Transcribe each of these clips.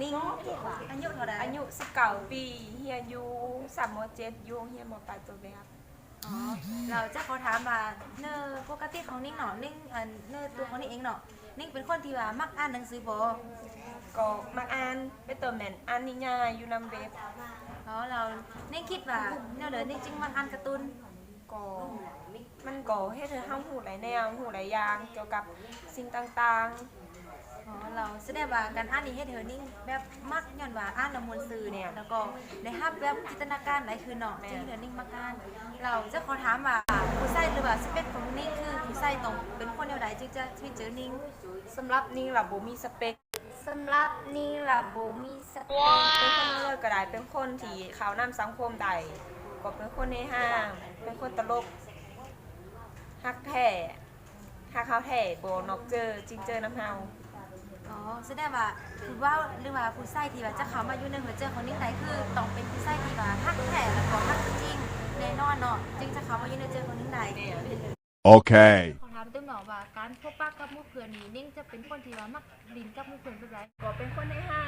ນິງ ອາຍຸເທົ່າໃດ? ອາຍຸສິບເກົ້າປີ ຮຽນຢູ່ຊັ້ນ ມໍເຈັດ ຢູ່ໂຮງຮຽນ ມ.ປາຍ ຕົວແບບ. ອໍ ແລ້ວຈະຂໍຖາມວ່າ ເນີ ປົກກະຕິຂອງນິງເນາະ ນິງ ອັນ ເນີຕົວຂອງນິງເອງເນາະ ນິງເປັນຄົນທີ່ວ່າມັກອ່ານໜັງສືບໍ່? ກໍມັກອ່ານ ເປັນຕົ້ນແມ່ນອ່ານນິຍາຍຢູ່ນຳເວັບ. ອໍ ແລ້ວນິງຄິດວ່າແນວໃດນິງຈຶ່ງມັກອ່ານກາຕູນ? ກໍມັນກໍເຮັດໃຫ້ເຮົາຮູ້ຫຼາຍແນວ ຮູ້ຫຼາຍຢ່າງກ່ຽວກັບສິ່ງຕ່າງໆ. ອໍ ແລ້ວສະແດງວ່າການອ່ານນີ້ເຮັດໃຫ້ນິງແບບມັກ ຍ້ອນວ່າອ່ານແລ້ວມ່ວນຊື່ ແມ່ນ ແລ້ວກໍໄດ້ຮັບແບບຈິນຕະນາການຫຼາຍຂຶ້ນເນາະ ແມ່ນ ຈຶ່ງເຮັດໃຫ້ນິງມັກອ່ານ. ແລ້ວຈະຂໍຖາມວ່າ ຜູ້ຊາຍ ຫຼືວ່າສະເປັກຂອງນິງ ຄືຜູ້ຊາຍຕ້ອງເປັນຄົນແນວໃດຈຶ່ງຈະ ຈະເຈີນິງ? ສຳລັບນິງລະບໍ່ມີສະເປັກ. ສຳລັບນິງລະບໍ່ມີສະເປັກ. ເປັນຄົນແນວໃດກໍໄດ້ ເປັນຄົນທີ່ເຂົ້ານຳສັງຄົມໄດ້ ກໍເປັນຄົນເຮຮາ ເປັນຄົນຕະຫຼົກ ຮັກແທ້ ຮັກເຮົາແທ້ ບໍ່ນອກເຈີ ຈິງເຈີນຳເຮົາ. ອໍ ສະແດງວ່າຜູ້ເວົ້າ ຫຼືວ່າຜູ້ຊາຍທີ່ວ່າຈະເຂົ້າມາຢູ່ໃນຫົວໃຈຂອງນິງໄດ້ ຄືຕ້ອງເປັນຜູ້ຊາຍທີ່ວ່າຮັກແທ້ ແລ້ວກໍຮັກຈິງແນ່ນອນເນາະ ຈຶ່ງຈະເຂົ້າມາຢູ່ໃນໃຈຂອງນິງໄດ້. ໂອເຄ ຂໍຖາມຕື່ມເນາະວ່າ ການພົບປະກັບໝູ່ເພື່ອນນີ້ ນິງຈະເປັນຄົນທີ່ວ່າມັກຫຼິ້ນກັບໝູ່ເພື່ອນແບບໃດ? ກໍເປັນຄົນເຮຮາ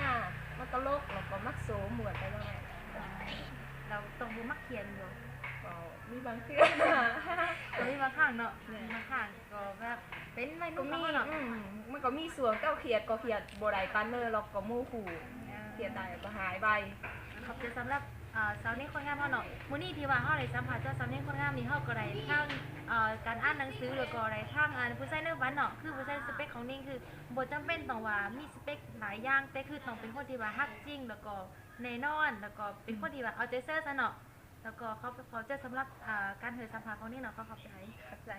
ມັກຕະຫຼົກ ແລ້ວກໍມັກໂຊມ່ວນໄປນຳ. ແລ້ວຕ້ອງບໍ່ມັກຂຽນບໍ່? ກໍມີບາງເທື່ອ ກໍມີບາງຄັ້ງເນາະ ແມ່ນ ມີບາງຄັ້ງ ກໍແບບເປັນໄວໜຸ່ມເນາະ. ອືມ ມັນກໍມີຊ່ວງເຈົ້າຄຽດກໍຄຽດບໍ່ໄດ້ປານເນີ ແລ້ວກໍໂມຄູ່ ເອີ ຄຽດໄດ້ກໍຫາຍໄວ. ຂອບໃຈສຳລັບ ເອີ ສາວນິງຄົນງາມເຮົາເນາະ. ມື້ນີ້ທີ່ວ່າເຮົາໄດ້ສຳພາດເຈົ້າສາວນິງຄົນງາມນີ້ ເຮົາກໍໄດ້ທັງ ເອີ ການອ່ານໜັງສື ແລ້ວກໍໄດ້ທັງ ອັນ ຜູ້ຊາຍໃນຝັນເນາະ. ຄືຜູ້ຊາຍສະເປັກຂອງນິງ ຄືບໍ່ຈຳເປັນຕ້ອງວ່າມີສະເປັກຫຼາຍຢ່າງ ແຕ່ຄືຕ້ອງເປັນຄົນທີ່ວ່າຮັກຈິງ ແລ້ວກໍແນ່ນອນ ແລ້ວກໍເປັນຄົນທີ່ວ່າເອົາໃຈໃສ່ຊະເນາະ. ແລ້ວກໍຂໍຂອບໃຈສຳລັບ ເອີ ການໃຫ້ສຳພາດຂອງນິງເນາະ. ຂໍຂອບໃຈ. ຂອບໃຈ.